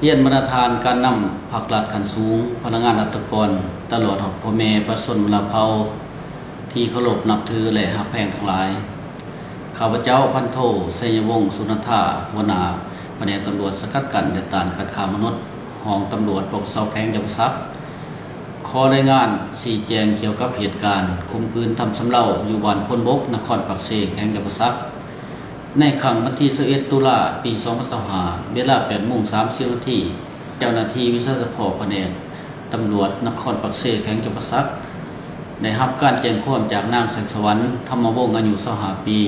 ຮຽນບັນດາທ່ານການນຳພັກລັດຂັ້ນສູງ, ພະນັກງານລັດຖະກອນ, ຕະຫຼອດຮອດພໍ່ແມ່ປະຊາຊົນບັນດາເຜົ່າທີ່ເຄົາລົບນັບຖື ແລະ ຮັກແພງທັງຫຼາຍ. ຂ້າພະເຈົ້າ ພັນໂທ ໄຊຍະວົງ ສຸນັນທາ, ຫົວໜ້າພະແນກຕຳຫຼວດສະກັດກັ້ນ ແລະ ຕ້ານການຄ້າມະນຸດ, ຮອງຕຳຫຼວດ ປກສ ແຂວງຈຳປາສັກ, ຂໍລາຍງານຊີ້ແຈງກ່ຽວກັບເຫດການຂົ່ມຂືນທຳຊຳເລົາຢູ່ບ້ານໂພນບົກ, ນະຄອນປາກເຊ, ແຂວງຈຳປາສັກ. ໃນຄ່ຳວັນທີຊາວເອັດ ຕຸລາ ປີສອງພັນຊາວຫ້າ ເວລາແປດໂມງສາມສິບນາທີ, ເຈົ້າໜ້າທີ່ວິຊາສະເພາະພະແນກຕຳຫຼວດນະຄອນປາກເຊ ແຂວງຈຳປາສັກ ໄດ້ຮັບການແຈ້ງຄວາມຈາກນາງ ແສງສະຫວັນ ທຳມະວົງ ອາຍຸຊາວຫ້າປີ,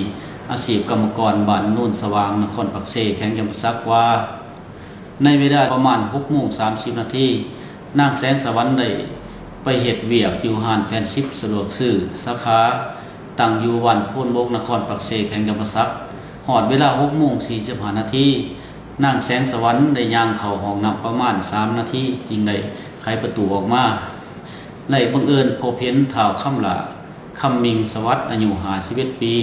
ອາຊີບກຳມະກອນ ບ້ານໂນນສະຫວ່າງ ນະຄອນປາກເຊ ແຂວງຈຳປາສັກ ວ່າ ໃນເວລາປະມານຫົກໂມງສາມສິບນາທີ, ນາງ ແສງສະຫວັນ ໄດ້ໄປເຮັດວຽກຢູ່ຮ້ານແຟນຊິບສະດວກຊື້ ສາຂາ ຕັ້ງຢູ່ບ້ານໂພນບົກ ນະຄອນປາກເຊ ແຂວງຈຳປາສັກ. ຮອດເວລາຫົກໂມງສີ່ສິບຫ້ານາທີ, ນາງ ແສງສະຫວັນ ໄດ້ຍ່າງເຂົ້າຫ້ອງນ້ຳປະມານສາມນາທີ ຈຶ່ງໄດ້ໄຂປະຕູອອກມາ ແລະ ບັງເອີນພົບເຫັນທ້າວ ຄຳຫຼ້າ ຄຳມິ່ງສະຫວັດ ອາຍຸຫ້າສິບເອັດປີ,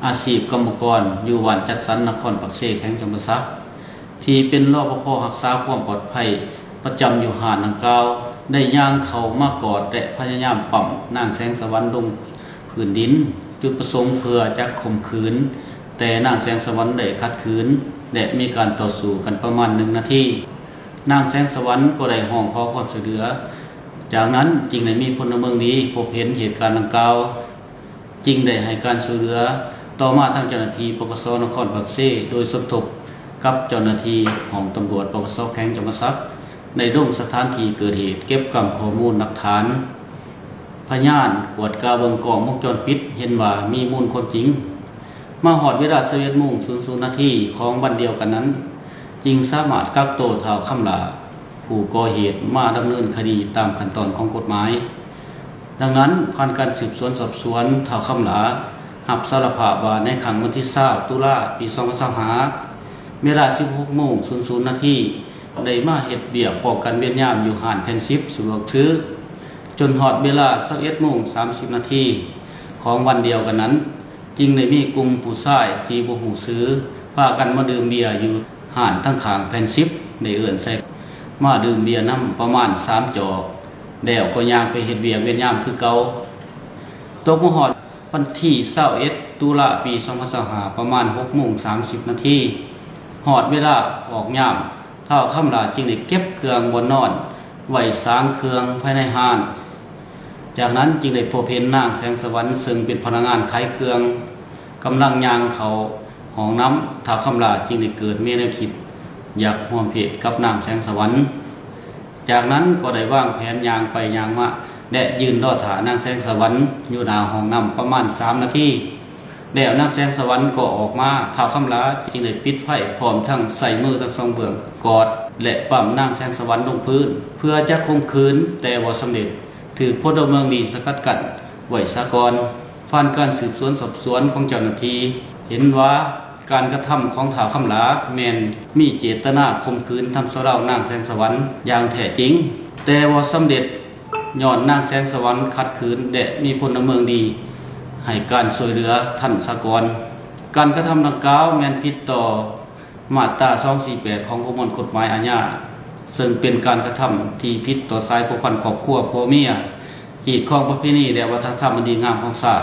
ອາຊີບກຳມະກອນ ຢູ່ບ້ານຈັດສັນ ນະຄອນປາກເຊ ແຂວງຈຳປາສັກ ທີ່ເປັນ ລປພ ຮັກສາຄວາມປອດໄພ ປະຈຳຢູ່ຮ້ານດັ່ງກ່າວ ໄດ້ຍ່າງເຂົ້າມາກອດ ແລະ ພະຍາຍາມປ້ຳນາງ ແສງສະຫວັນ ລົງພື້ນດິນ, ຈຸດປະສົງເພື່ອຈະຂົ່ມຂືນ, ແຕ່ນາງ ແສງສະຫວັນ ໄດ້ຂັດຂືນ ແລະ ມີການຕໍ່ສູ້ກັນປະມານໜຶ່ງນາທີ. ນາງ ແສງສະຫວັນ ກໍໄດ້ຮ້ອງຂໍຄວາມຊ່ວຍເຫຼືອ. ຈາກນັ້ນຈຶ່ງໄດ້ມີພົນລະເມືອງດີພົບເຫັນເຫດການດັ່ງກ່າວ ຈຶ່ງໄດ້ໃຫ້ການຊ່ວຍເຫຼືອ. ຕໍ່ມາທາງເຈົ້າໜ້າທີ່ ປກສ ນະຄອນປາກເຊ ໂດຍສົມທົບກັບເຈົ້າໜ້າທີ່ຫ້ອງຕຳຫຼວດ ປກສ ແຂວງຈຳປາສັກ ໄດ້ລົງສະຖານທີ່ເກີດເຫດ, ເກັບກຳຂໍ້ມູນຫຼັກຖານ, ພະຍານ, ກວດກາເບິ່ງກ້ອງວົງຈອນປິດ, ເຫັນວ່າມີມູນຄວາມຈິງ. ມາຮອດເວລາຊາວເອັດໂມງສູນນາທີຂອງວັນດຽວກັນນັ້ນ, ຈຶ່ງສາມາດກັກໂຕທ້າວ ຄຳຫຼ້າ ຜູ້ກໍ່ເຫດມາດຳເນີນຄະດີຕາມຂັ້ນຕອນຂອງກົດໝາຍ. ດັ່ງນັ້ນ, ຜ່ານການສືບສວນສອບສວນ, ທ້າວ ຄຳຫຼ້າ ຮັບສາລະພາບວ່າໃນຄ່ຳວັນທີຊາວ ຕຸລາ ປີສອງພັນຊາວຫ້າ ເວລາສິບຫົກໂມງສູນນາທີ ໄດ້ມາເຮັດວຽກປ້ອງກັນເວນຍາມຢູ່ຮ້ານແຜ່ນສິບສະດວກຊື້ ຈົນຮອດເວລາຊາວເອັດໂມງສາມສິບນາທີຂອງວັນດຽວກັນນັ້ນ, ຈຶ່ງໄດ້ມີກຸ່ມຜູ້ຊາຍທີ່ບໍ່ຮູ້ຊື່ ພາກັນມາດື່ມເບຍຢູ່ຮ້ານທາງຂ້າງແຜ່ນສິບ ໄດ້ເອີ້ນໃສ່ມາດື່ມເບຍນຳປະມານສາມຈອກ ແລ້ວກໍຍ່າງໄປເຮັດວຽກເວນຍາມຄືເກົ່າ. ຕົກມາຮອດວັນທີຊາວເອັດ ຕຸລາ ປີສອງພັນຊາວຫ້າ ປະມານຫົກໂມງສາມສິບນາທີ ຮອດເວລາອອກຍາມ, ທ້າວ ຄຳຫຼ້າ ຈຶ່ງໄດ້ເກັບເຄື່ອງບ່ອນນອນໄວ້ສາງເຄື່ອງພາຍໃນຮ້ານ. ຈາກນັ້ນຈຶ່ງໄດ້ພົບເຫັນນາງ ແສງສະຫວັນ ເຊິ່ງເປັນພະນັກງານຂາຍເຄື່ອງ ກຳລັງຍ່າງເຂົ້າຫ້ອງນ້ຳ, ທ້າວ ຄຳຫຼ້າ ຈຶ່ງໄດ້ເກີດມີແນວຄິດຢາກຮ່ວມເພດກັບນາງ ແສງສະຫວັນ. ຈາກນັ້ນກໍໄດ້ວາງແຜນຍ່າງໄປຍ່າງມາ ແລະ ຢືນລໍຖ້ານາງ ແສງສະຫວັນ ຢູ່ໜ້າຫ້ອງນ້ຳປະມານສາມນາທີ. ແລ້ວນາງ ແສງສະຫວັນ ກໍອອກມາ, ທ້າວ ຄຳຫຼ້າ ຈຶ່ງໄດ້ປິດໄຟ ພ້ອມທັງໃຊ້ມືທັງສອງເບື້ອງກອດ ແລະ ປ້ຳນາງ ແສງສະຫວັນ ລົງພື້ນ ເພື່ອຈະຂົ່ມຂືນ, ແຕ່ບໍ່ສຳເລັດ, ຖືກພົນລະເມືອງດີສະກັດກັ້ນໄວ້ສາກ່ອນ. ຜ່ານການສືບສວນສອບສວນຂອງເຈົ້າໜ້າທີ່ ເຫັນວ່າການກະທຳຂອງທ້າວ ຄຳຫຼ້າ ແມ່ນມີເຈດຕະນາຂົ່ມຂືນທຳຊຳເລົານາງ ແສງສະຫວັນ ຢ່າງແທ້ຈິງ, ແຕ່ບໍ່ສຳເລັດ ຍ້ອນນາງ ແສງສະຫວັນ ຂັດຂືນ ແລະ ມີພົນລະເມືອງດີໃຫ້ການຊ່ວຍເຫຼືອທັນສາກ່ອນ. ການກະທຳດັ່ງກ່າວແມ່ນຜິດຕໍ່ມາດຕາສອງສີ່ແປດ ຂອງປະມວນກົດໝາຍອາຍາ, ເຊິ່ງເປັນການກະທຳທີ່ຜິດຕໍ່ສາຍພົວພັນຄອບຄົວຜົວເມຍ, ຮີດຄອງປະເພນີ ແລະ ວັດທະນະທຳອັນດີງາມຂອງຊາດ.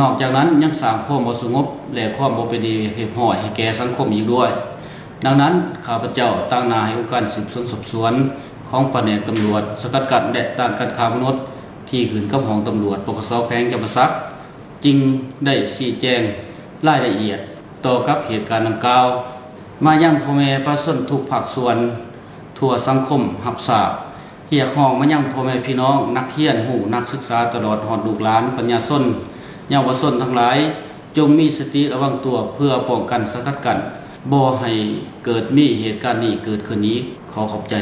ນອກຈາກນັ້ນຍັງສ້າງຄວາມບໍ່ສະຫງົບ ແລະ ຄວາມບໍ່ເປັນລະບຽບຮຽບຮ້ອຍໃຫ້ແກ່ສັງຄົມອີກດ້ວຍ. ດັ່ງນັ້ນ, ຂ້າພະເຈົ້າຕາງໜ້າໃຫ້ອົງການສືບສວນສອບສວນຂອງພະແນກຕຳຫຼວດສະກັດກັ້ນ ແລະ ຕ້ານການຄ້າມະນຸດ ທີ່ຂຶ້ນກັບຫ້ອງຕຳຫຼວດ ປກສ ແຂວງຈຳປາສັກ ຈຶ່ງໄດ້ຊີ້ແຈງລາຍລະອຽດຕໍ່ກັບເຫດການດັ່ງກ່າວ ມາຍັງພໍ່ແມ່ປະຊາຊົນທຸກພາກສ່ວນທົ່ວສັງຄົມຮັບຊາບ. ຮຽກຮ້ອງມາຍັງພໍ່ແມ່ພີ່ນ້ອງນັກຮຽນຮູ້ນັກສຶກສາ ຕະຫຼອດຮອດລູກຫຼານປັນຍາຊົນເຍົາວະຊົນທັງຫຼາຍ ຈົ່ງມີສະຕິລະວັງຕົວເພື່ອປ້ອງກັນສະກັດກັ້ນບໍ່ໃຫ້ເກີດມີເຫດການນີ້ເກີດຂຶ້ນອີກ. ຂໍຂອບໃຈ.